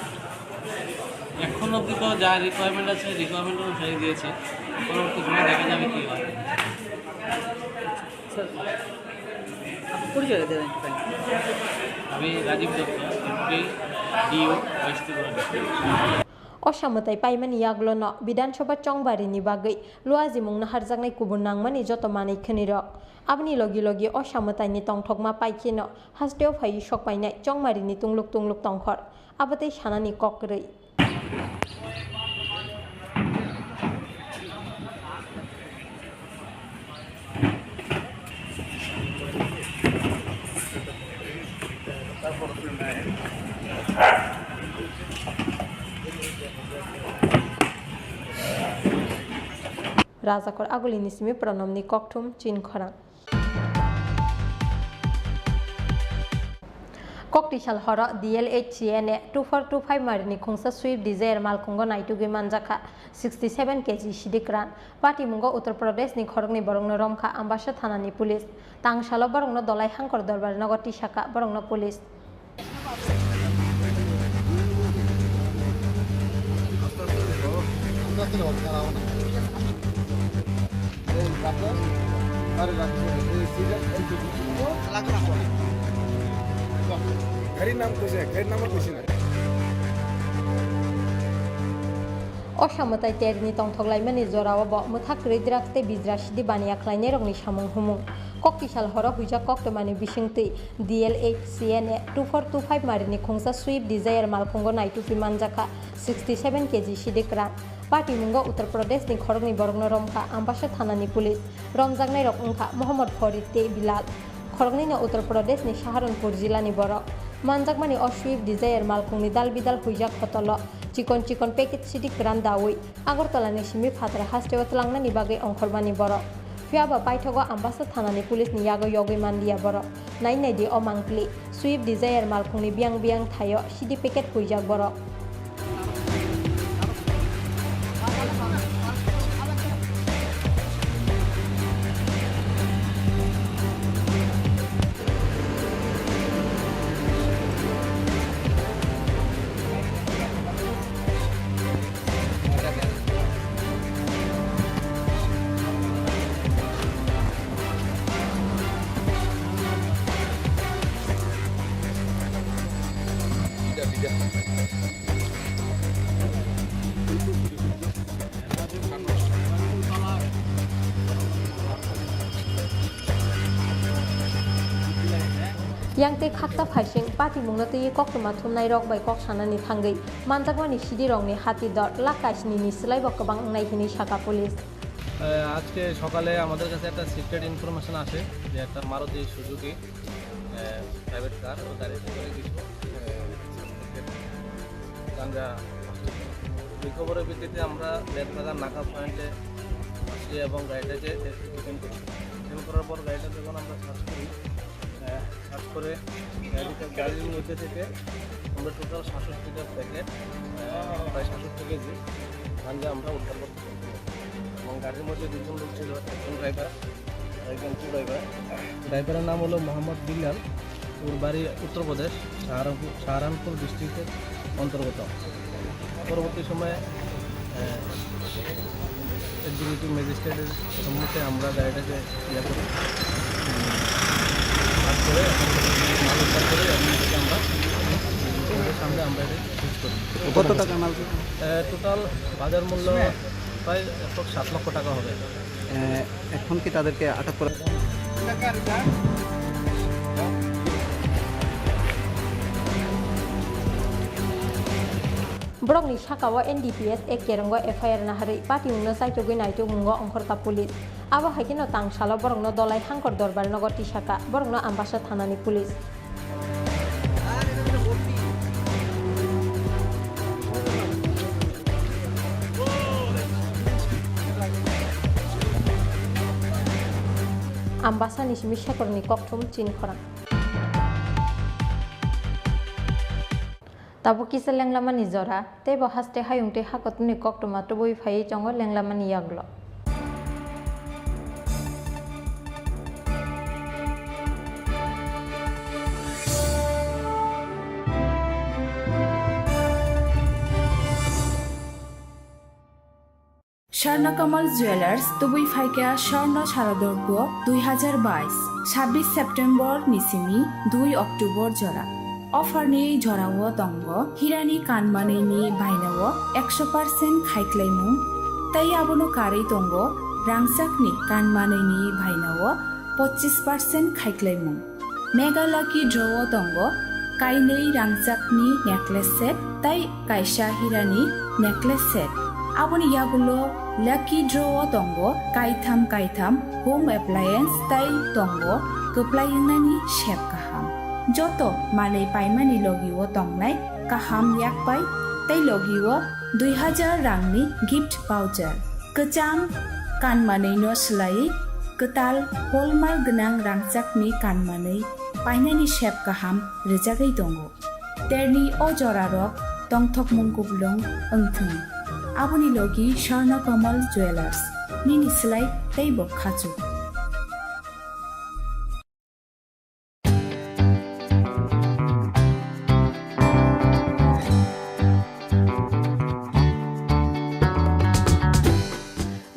এখন অবধি তো যা রিকোয়ারমেন্ট আছে, রিকোয়ারমেন্ট অনুসারে দিয়েছে। পরবর্তী সময় দেখা যাবে কি হয়। স্যার, আপনার পরিচয় দেবেন একটু, thank you। আমি Rajiv Dutta, MP, DO, west Tripura district. O samwtai paimani yagulono Bidhan Sabha chongbarini bagwi luajimung naharjaknai kubun nangmani joto manwi khwnirok. Aboni logi logi o samwtaini tongthokma paikheno hasteo phaiwi sokpainai chongmarini tungluk tungluk tongkhor. Abo tei sanani kok kwrwi. Rajakor agulini simi Pranamni kokthum chin khorang. Koktisal horo D L H C N A two four two five marini khungsa Swift Dzire malkhungo naitugwi manjakha sixty seven K G sidik ran. Patimungo Uttar Pradesh ni khoroknwi borokno romkha Ambasa thanani police. Tangsalo borokno Dolai Hangkor Dorbar nogo tisaka borokno police. Gari nam kuisa, gari nam kuisa na. O samwtai terini tongthok laimani jorao bo mwthak kwrwi drugs tei bijra sidi baniya khlainairokni samung humung. Koktisal horo huijak koktwmani bisingtwi D L H C N A two four two five marini khungsa Swift Dzire malkhungo naitugwi manjakha sixty seven K G sidik ran. Patimungo Uttar Pradesh ni khoroknwi borokno romkha Ambasa thanani police. Romjaknairok wngkha Mohammad Farid tei Bilal. Khoroknwino Uttar Pradesh ni Saharanpur jilani borok. Manjakmani o Swift Dzire malkhungni dal bidal huijak hotolo chikon chikon packet sidik kwran dawi Agartala ni simi phataro hasteo tlangnani bagwi ongkhormani borok. Phiya ba paithogo Ambasa thanani police ni yago yogwi manliya borok. Nai nai di o mangpili. Swift Dzire malkhungni biyang biyang thaio sidi packet huijak borok. Yang tei khaksa phaising patimungno twiwi koktwma thumnairok bai kok sanani thangwi manjakmani sidirokni hati dor lakh kaisni ni swlaibo kwbang wngnai hwnwi sakha police. আহ, আজকে সকালে আমাদের কাছে একটা secret information আসে যে একটা মারুতি সুজুকি, আহ, private car, ও গাড়িতে করে কিছু, আহ, গাঞ্জা আসছে। ওই খবরের ভিত্তিতে আমরা বেদবাগান নাকা পয়েন্টে আসি এবং গাড়িটাকে ডিটেন করি। ডিটেন করার পর গাড়িটা যখন আমরা সার্চ করি, আহ, সার্চ করে গাড়িটা, গাড়ির মধ্যে থেকে আমরা টোটাল সাতষট্টিটা প্যাকেট, আহ, প্রায় সাতষট্টি কেজি গাঞ্জা আমরা উদ্ধার করতে পারি। এবং গাড়ির মধ্যে দুজন লোক ছিল, একজন ড্রাইভার, একজন কো ড্রাইভার। ড্রাইভারের নাম হলো মোহাম্মদ বিল্লাল। ওর বাড়ি উত্তরপ্রদেশ, সাহারানপুর, সাহারানপুর ডিস্ট্রিক্টের অন্তর্গত। পরবর্তী সময়ে, আহ, এক্সিকিউটিভ ম্যাজিস্ট্রেটের সম্মুখে আমরা গাড়িটাকে ইয়ে করি, উম, সার্চ করে, এখন মাল উদ্ধার করে, এখন থেকে আমরা, উম, ওদের সামনে আমরা এটা সিজ করি। কত টাকা মাল ছিল? আহ, টোটাল বাজার মূল্য প্রায় এক লক্ষ সাত লক্ষ টাকা হবে। আহ, এখন কি তাদেরকে আটক করা? Borokni saka-o N D P S Act kerwngo F I R naharwi patimungno chaitugwi naitukmungo ongkhorkha police. Abo hai kheno tang salo borokno Dolai Hangkor Dorbar nogo tisakha, borokno Ambasa thanani police. Ambasani simi Shekhorni kokthum chini khorang. Tabuk kisa lenglamani jora, teibo haste hayung tei hakotorni koktwma tubui phaiwi tongo lenglamani yagulo. Swarna Kamal Jewellers tubui phaikha Swarna Sharadorpo dui hazar bais, sabbish September ni simi dui October jora. Offer ni jorao tongo hirani kanmanwi ni bainao ekso percent khaiklaimung, tei abono karwi tongo rangchakni kanmanwi ni bainao pochis percent khaiklaimung. Mega Lucky Draw o tongo kainwi rangchakni necklace set tei kaisa hirani necklace set. Aboni yagulo Lucky Draw o tongo kaitham kaitham home appliance tei tongo kwplai wngnani sep kaham. Joto manwi paimani logi o tongnai kaham yakpai tei logi o dui hazar rangni gift voucher. Kwcham kanmanwi no swlaiwi kwtal hallmark gwnang rangchakni kanmanwi painani sep kaham rwjagwi tongo. Terni o jorarok tongthokmung kuplung wngthung. Aboni logi Swarna Kamal Jewellers, nini swlai teibo khachuk.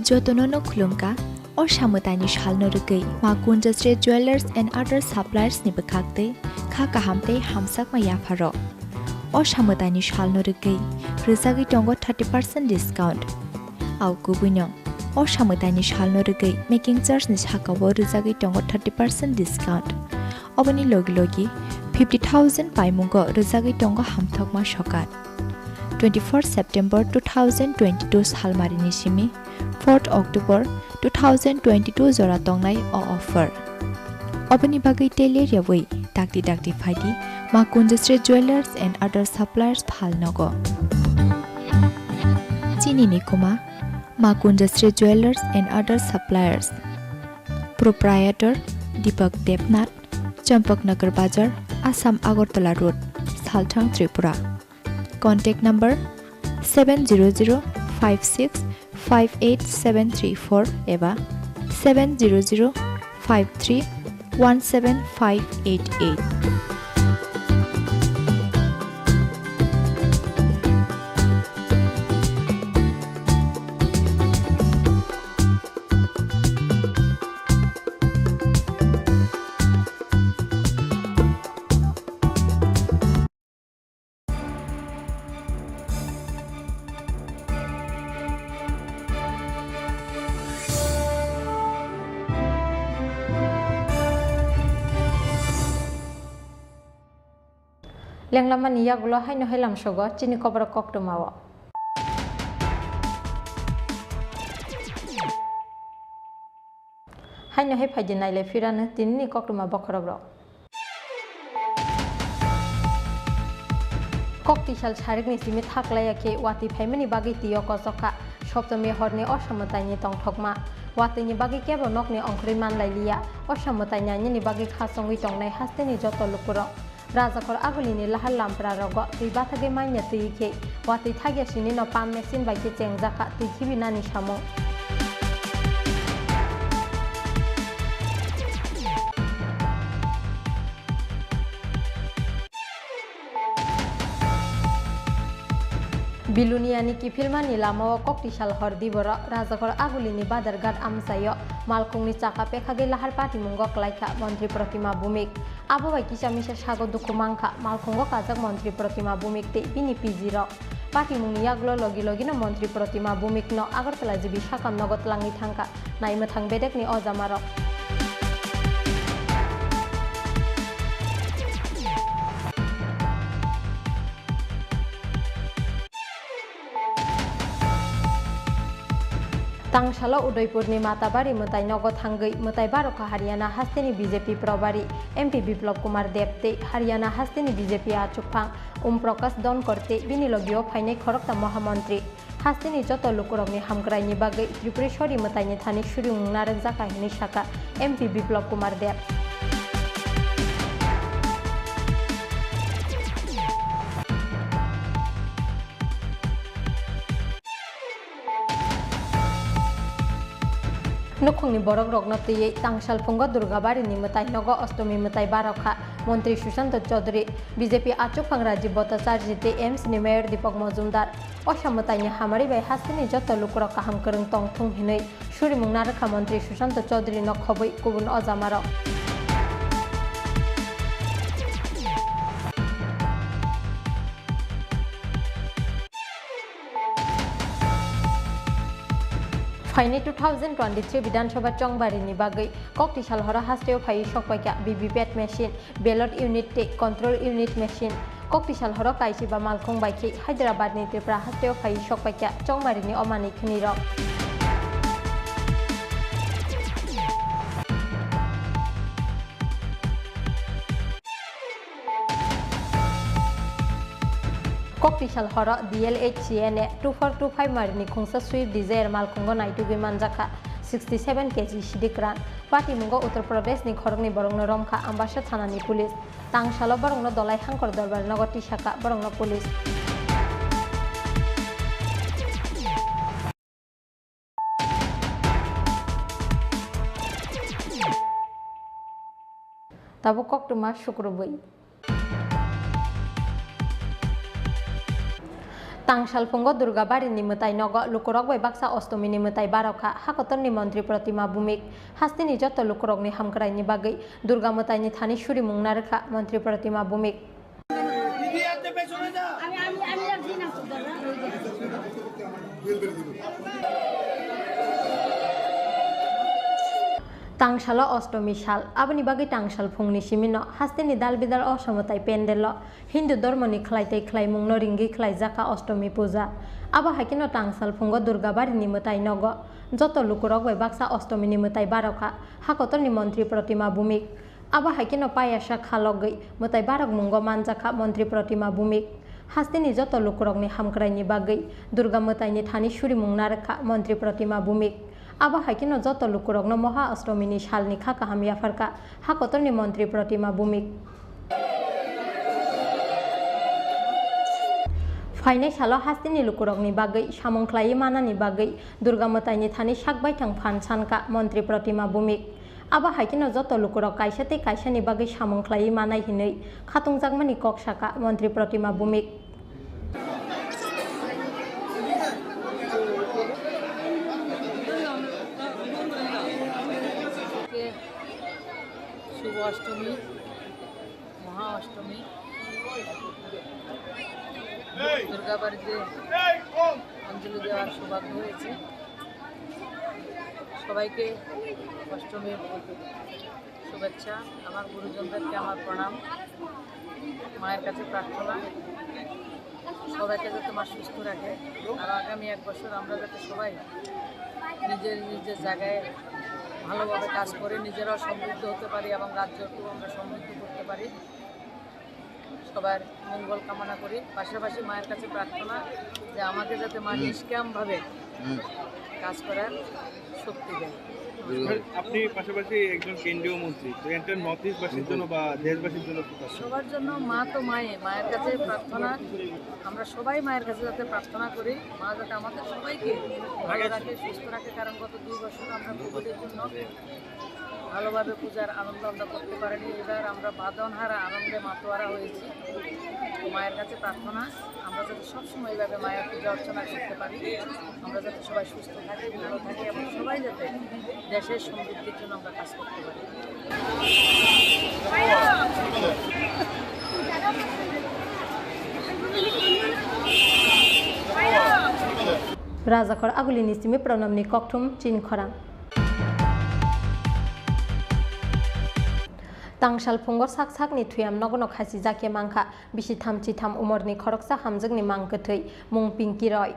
Jotono no khulumkha, o samwtaini salno rwgwi Ma Kunjasri Jewellers and Other Suppliers ni bwkhaktwi kha kaham tei hamsakma yapharok. O samwtaini salno rwgwi rwjagwi tongo thirty percent discount. Au kubuino, o samwtaini salno rwgwi making charge ni sakao rwjagwi tongo thirty percent discount. Oboni logi logi fifty thousand paimungo rwjagwi tongo hamthokma sokat. Twenty-four September two thousand twenty-two salmarini simi fourth October two thousand twenty-two jora tongnai o offer. Oboni bagwi tei ler yawi dakti dakti phaidi Ma Kunjasri Jewellers and Other Suppliers phalnogo. Chini ni kuma Ma Kunjasri Jewellers and Other Suppliers. Proprietor Deepak Debnath, Champaknagar Bazar, Assam Agartala Road, Salthang, Tripura. Contact number seven zero zero five six five eight seven three four eba seven zero zero five three one seven five eight eight. Lenglamani yagulo haino hai lamsogo chini koborok koktwmao. Haino hai phaidi nailai phirano tinini koktwma bokhorokrok. Kok tisal sarikni simi thaklaiya khe watwi phaimani bagwi twi o kochok kha. Soptomi horni o samwtaini tongthokma. Watwini bagwi kebo nokni ongkhorwi manlailiya. O samwtai nainani bagwi kha chongwi tongnai hasteni joto lukurok. Rajakhor Agulini lahar lampra rogo twi bathagwi manya twi khe watwi thagya sini no pump machine bai khe chengjak kha twi khibinani samung. Biluniani kiphilmani lamao koktisal hor diboro Rajakhor Agulini Badarghat amchaio malkhungni chakha pekhagwi lahar patimungo klaikha Montri Protima Bhumik. Abo bai kisa misa sago dukhu mankha malkhungo kajak Montri Protima Bhumik tei bini P G rok. Patimungni yagulo logi logino Montri Protima Bhumikno Agartala G B sakam nogo twlangwi thangkha. Naimwthang bedekni o jamarok. Tangsalo Udaipurni Matabari mwtai nogo thangwi mwtai barokha Haryana hasteni B J P probari M P Biplab Kumar Deb tei Haryana hasteni B J P achukphang Om Prakash Donkor tei bini logio phainai khoroksa mohamontri. Hasteni joto lukurokni hamkraini bagwi Tripureshwari mwtaini thani suri wng narwkjakha hinwi sakha M P Biplab Kumar Deb. Nukhungni borokrokno twiwi Tangsal phungo Durgabarini mwtai nogo Ostomi mwtai barokha Montri Sushanta Chaudhary, B J P achukphang Rajiv Bhattacharjee tei A I M S ni Mayor Deepak Majumdar. Osa mwtaini hamari bai hasteni joto lukurok kaham kwrwng tong thung hinwi surimung narwkha Montri Sushanta Chaudhary no khobwi kubun ojamarok. Phaini two thousand twenty-three Bidhan Sabha chongbarini bagwi koktisal horo hasteo phaiwi sokpaikha V V P A T machine, ballot unit tei control unit machine. Koktisal horo kaisiba malkhung bai khe Hyderabad ni Tripura hasteo phaiwi sokpaikha chongbarini omani khwnirok. Koktisal horo D L H C N A two four two five marini khungsa Swift Dzire malkhungo naitugwi manjakha sixty seven K G sidik ran. Patimungo Uttar Pradesh ni khoroknwi borokno romkha Ambasa thanani police. Tangsalo borokno Dolai Hangkor Dorbar nogo tisakha borokno police. Tabuk koktwma sukrubwi. Tangsal phungo Durga Barini mwtai nogo lukurok bai baksa Ostomini mwtai barokha. Hakotorni Montri Protima Bhumik hasteni joto lukurokni hamkraini bagwi Durga mwtaini thani surimung narwkha Montri Protima Bhumik. Tangsalo Ostomi sal, aboni bagwi tangsal phungni simino hasteni dal bidal osa mwtai pendelo Hindu dormoni khlai tei khlaimungno ringwi khlaijakha Ostomi puja. Abo hai kheno tangsal phungo Durga Barini mwtai nogo joto lukurok bai baksa Ostomini mwtai barokha hakotorni Montri Protima Bhumik. Abo hai kheno payasa khalogwi mwtai barok mungo manjakha Montri Protima Bhumik. Hasteni joto lukurokni hamkraini bagwi Durga mwtaini thani surimung narwkha Montri Protima Bhumik. Abo hai kheno joto lukurokno Moha Ostomini salni kha kaham yapharkha hakotorni Montri Protima Bhumik. Phainai salo hasteni lukurokni bagwi samung khlaiwi manani bagwi Durga mwtaini thani sak baithang phan sankha Montri Protima Bhumik. Abo hai kheno joto lukurok kaisa tei kaisani bagwi samung khlaiwi manai hinwi khatungjakmani kok sakha Montri Protima Bhumik. শুভ অষ্টমী, মহা অষ্টমী, দুর্গা বাড়িতে অঞ্জলি দেওয়ার সৌভাগ্য হয়েছে। সবাইকে অষ্টমীর শুভেচ্ছা, আমার গুরুজনদেরকে আমার প্রণাম, মায়ের কাছে প্রার্থনা সবাইকে যাতে মা সুস্থ রাখে। আর আগামী এক বছর আমরা যাতে সবাই নিজের নিজের জায়গায় ভালোভাবে কাজ করে নিজেরাও সমৃদ্ধ হতে পারি এবং রাজ্যকেও আমরা সমৃদ্ধ করতে পারি। সবার মঙ্গল কামনা করি। পাশাপাশি মায়ের কাছে প্রার্থনা যে আমাকে যাতে মা হুম। নিষ্কামভাবে হুম। কাজ করার শক্তি দেয়। দুর্গা স্যার, আপনি পাশাপাশি একজন কেন্দ্রীয় মন্ত্রী, তো এটা নর্থ ইস্টবাসীর জন্য বা দেশবাসীর জন্য কি প্রার্থনা? সবার জন্য মা তো মায়ে, মায়ের কাছে প্রার্থনা, আমরা সবাই মায়ের কাছে যাতে প্রার্থনা করি, মা যাতে আমাদের সবাইকে ভালো রাখে, সুস্থ রাখে, কারণ গত দুই বছর আমরা কোভিডের জন্য ভালোভাবে পূজার আনন্দ আমরা করতে পারিনি। এবার আমরা বাঁধনহারা আনন্দে মাতোয়ারা হয়েছি। তো মায়ের কাছে প্রার্থনা, আমরা যাতে সবসময় এইভাবে মায়ের পূজা অর্চনা করতে পারি, আমরা যাতে সবাই সুস্থ থাকি, ভালো থাকি এবং সবাই যাতে দেশের সমৃদ্ধির জন্য আমরা কাজ করতে পারি। Rajakhor Agulini simi Pranamni kokthum chin khorang. Tangsal phungo sak sakni thuyam nogono khasi jakhe mankha bisi thamchi tham umorni khoroksa hamjakni mang kwthwi mung Pinky Roy.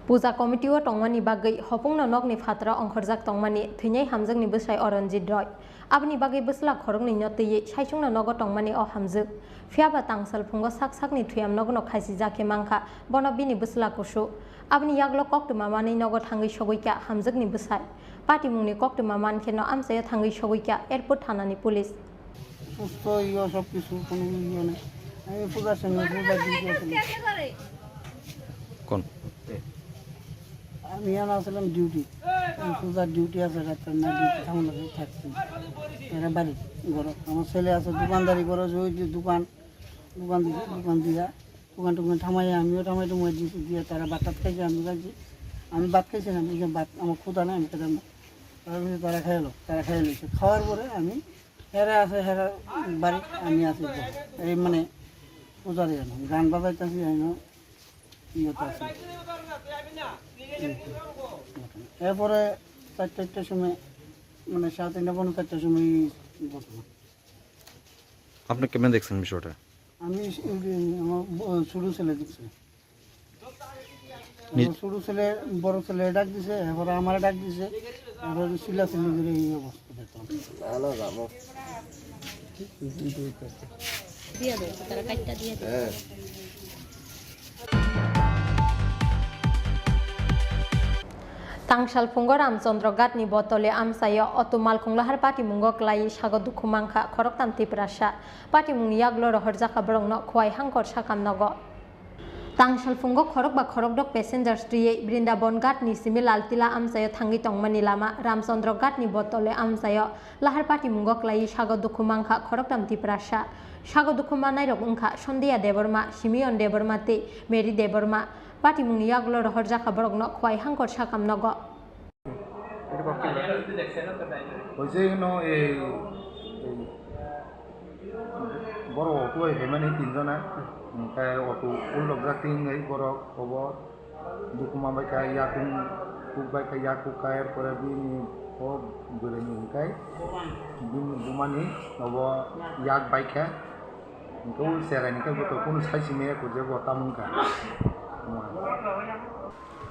Puja committee-o tongmani bagwi hopungno nokni phataro ongkhorjak tongmani thwinai hamjakni bwsai Oronjit Roy. Aboni bagwi bwsla khoroknwino twiwi saichungno nogo tongmani o hamjwk. Phiyaba tangsal phungo sak sakni thwiyam nogono khaisijak khe mankha, bono bini bwsla kusu. Aboni yaglo koktwma manwi nogo thangwi sogwi kha hamjwkni bwsai. Patimungni koktwma mankheno amchaio thangwi sogwi kha airport thanani police. সুস্থ ইয়ে সব কিছু, কোনো ইয়ে নেই। আমি পূজার সঙ্গে পূজার ডিউটি আছে। কোন? আমি এখানে আসলাম ডিউটি। আমি পূজার ডিউটি আছে, রাত্রে নাইট ডিউটি, থামলে থাকছি। এরা বাড়ি, ঘর। আমার ছেলে আছে, দোকানদারি করে, ওই যে দোকান, দোকান দিছে, দোকান দিয়া, দোকান টোকান থামাইয়া, আমিও থামাই টুমাই দিছি, দিয়ে তারা ভাত টাত খাইছে, আমি খাইছি। আমি ভাত খাইছি না, বুঝলাম ভাত আমার ক্ষুধা নাই, আমি খেতাম না। তারা বলছে, তারা খাইলো, তারা খাইলো। খাওয়ার পরে আমি হেরা আছে, হেরা বাড়ি, আমি আছি ঘরে। এই মানে পূজারি আমি গান বাজাইতেছি, আমি ইয়েতে আছি। এরপরে চারটা, চারটার সময়, মানে সাড়ে তিনটা, পৌনে চারটার সময় এই ঘটনা। আপনি কেমন দেখছেন বিষয়টা? আমি স-, এই যে আমার ব-, ছোট ছেলে দেখছি। নি- আমার ছোট ছেলে, বড় ছেলে ডাক দিছে, এরপরে আমারে ডাক দিছে, এরপরে চিল্লাচিল্লি করে এই অবস্থা দেখলাম। না, না, যাবো। দিয়া দে, তারা কাটটা দিয়া দে। হ্যাঁ। Tangsal phungo Ramchandra Ghatni botole amchaio auto malkhung lahar patimungo klaiwi sago dukhu mankha khoroktham Tiprasa. Patimungni yaglo rohorjakha borokno Khowai Hangkor sakam nogo. Tangsal phungo khorokba khorokdok passengers twiwi Brindabon Ghatni simi Laltila amchaio thangwi tongmani lama Ramchandra Ghatni botole amchaio lahar patimungo klaiwi sago dukhu mankha khoroktham Tiprasa. Sago dukhu mannairok wngkha Sondiya Debbarma, Simeon Debbarma tei Mary Debbarma. Patimungni yaglo rohorjakha borokno Khowai Hangkor sakam nogo. Hoise no ei, ei borok auto bai phaimani tinjona, hwnkhe auto ullokjak twi wngwi borok obo dukuma bai kha, yakung kuk bai kha, yak kuk kha, er pore bini o bwrwini hwnkhe bini bumani obo yak bai kha. Hwnkhe o cherai ni khe bo to kunu sai simi ya kujak bo tamo wngkha.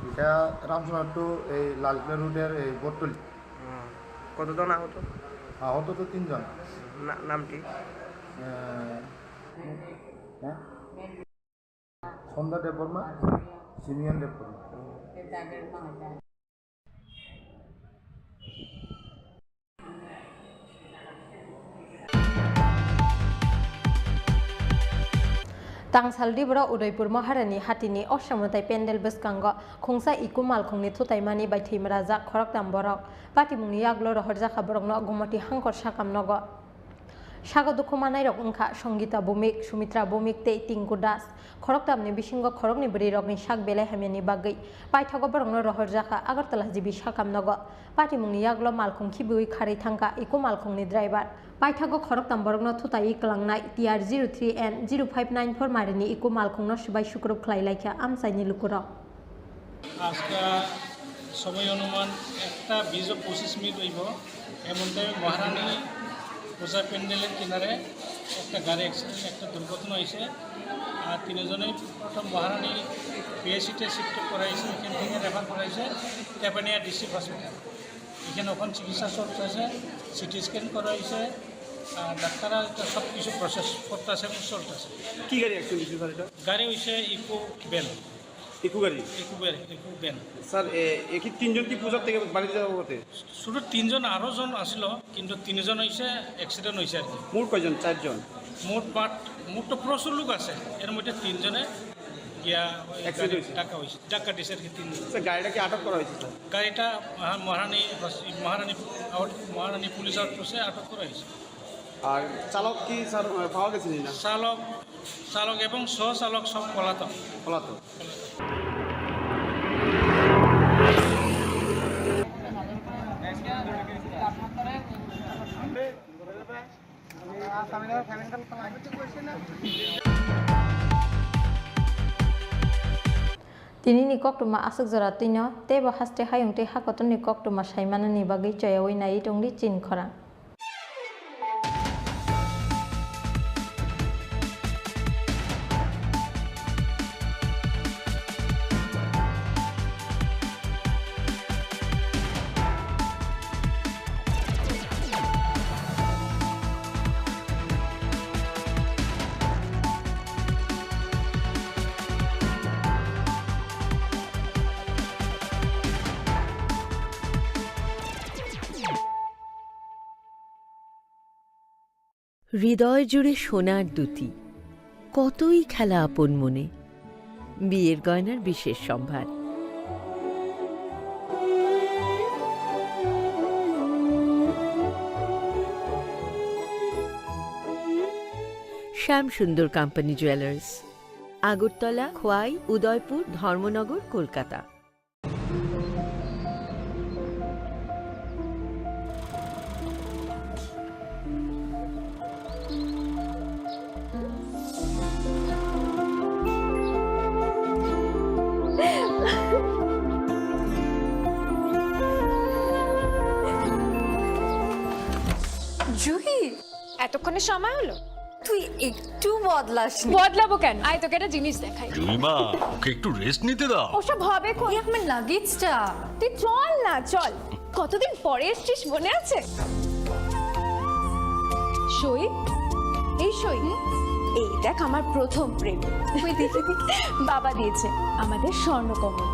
এটা রামচন্দ্র টু এই লালকিল্লা রোডের এই বটতলি। হুম। কতজন আহত? আহত তো তিনজন। না-, নাম কি? এ, হ্যাঁ? সন্ধ্যা দেববর্মা, সিমিয়ন Debbarma. Tangsal Dibro Udaipur Maharani Hatini Oshamatai Pendel bwskango khungsa iku malkhungni thutaimani bai thwimrajak khoroktham borok. Patimungni yaglo rohorjakha borokno Gomoti Hangkor sakam nogo. Sago dukhu manairok wngkha Songita Bhumik, Sumitra Bhumik tei Tinku Das. Khoroktamni bisingo khoroknwi bwrwirokni sak belai hamyani bagwi paithago borokno rohorjakha Agartala G B sakam nogo. Patimungni yaglo malkhung khibiwi kharwi thangkha iku malkhungni driver. Paithago khoroktam borokno thutaiwi kwlangnai T R zero three N zero five nine four marini iku malkhungno swbai sukrup khlai laikha amchaini lukurok. আজকে সময় অনুমান একটা বিশ ও পঁচিশ মিনিট হইব। এমন টাইমে মহারানী পূজা প্যান্ডেলের কিনারে একটা গাড়ি অ্যাক্সিডেন্ট, একটা দুর্ঘটনা হয়েছে। আর তিনজনেই প্রথম মহারানী পিএইচসিতে শিফট করা হয়েছে, এখান থেকে রেফার করা হয়েছে তেপানিয়া ডিস্ট্রিক্ট হসপিটাল। এখানে ওখানে চিকিৎসা চলতেছে, সিটি স্ক্যান করা হয়েছে, আর ডাক্তাররা এটা সব কিছু প্রসেস করতেছে এবং চলতেছে। কি গাড়ি অ্যাক্সিডেন্ট হয়েছে স্যার এটা? গাড়ি হয়েছে ইকো ভ্যান। ইকো গাড়ি? Eco van, eco van. Sir, এ, এ কি তিনজন কি পূজার থেকে বাড়িতে যাওয়ার পথে? শুধু তিনজন, আরও জন আসলো, কিন্তু তিনজন হয়েছে অ্যাক্সিডেন্ট হয়েছে আর কি। মোট কয়জন? চারজন? মোট বাট, মোট তো প্রচুর লোক আছে, এর মধ্যে তিনজনে গিয়া ওই অ্যাক্সিডেন্ট গাড়ি হয়েছে? ধাক্কা হয়েছে, ধাক্কা দিছে আর কি তিনজন। স্যার, গাড়িটা কি আটক করা হয়েছে স্যার? গাড়িটা মহা-, মহারানী হস-, মহারানী আউট-, মহারানী পুলিশ আউটপোস্টে আটক করা হয়েছে। আর চালক কি স্যার, আহ, পাওয়া গেছে নি না? চালক, চালক এবং সহ চালক সব পলাতক। পলাতক। Tinini koktwma aswk jora twino, teibo haste hayung tei hakotorni koktwma saimanani bagwi choyaui naiwi tongdi chini khorang. হৃদয় জুড়ে সোনার দ্যুতি, কতই খেলা আপন মনে। বিয়ের গয়নার বিশেষ সম্ভার। শ্যাম সুন্দর কোম্পানি জুয়েলার্স, আগরতলা, খোয়াই, উদয়পুর, ধর্মনগর, কলকাতা। জুহি, এতক্ষণে সময় হলো? তুই একটু বদলাসনি। বদলাবো কেন? আয়, তোকে একটা জিনিস দেখাই। জুলিমা, ওকে একটু রেস্ট নিতে দাও। ওসব হবে কোন? এই আমার লাগেজটা। তুই চল না, চল। কতদিন পরে এসছিস, মনে আছে? সই, এই সই। এই দেখ, আমার প্রথম প্রেম। তুই দেখে দেখে। বাবা দিয়েছে আমাদের স্বর্ণকমল।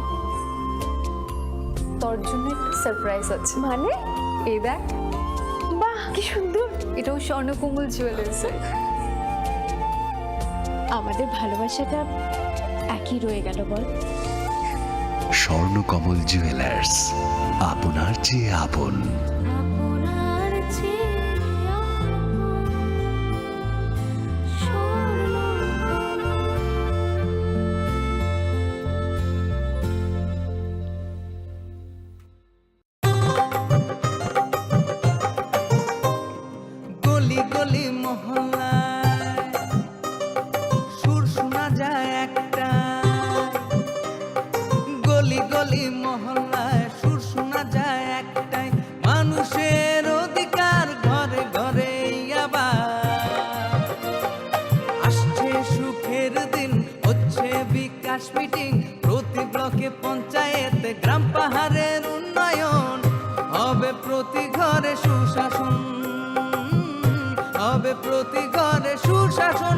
তোর জন্য একটা সারপ্রাইজ আছে। মানে? এই দেখ। বাহ, কি সুন্দর। এটাও স্বর্ণকমল জুয়েলার্সের। আমাদের ভালোবাসাটা একই রয়ে গেল, বল? স্বর্ণকমল জুয়েলার্স, আপনার চেয়ে আপন। গলি গলি মহল্লায় সুর শোনা যায় একটা। গলি গলি মহল্লায় সুর শোনা যায় একটাই, মানুষের অধিকার ঘরে ঘরে আবার। আসছে সুখের দিন, হচ্ছে বিকাশ মিটিং, প্রতি ব্লকে পঞ্চায়েতে গ্রাম পাহাড়ের উন্নয়ন, হবে প্রতি ঘরে সুশাসন, হবে প্রতি ঘরে সুশাসন।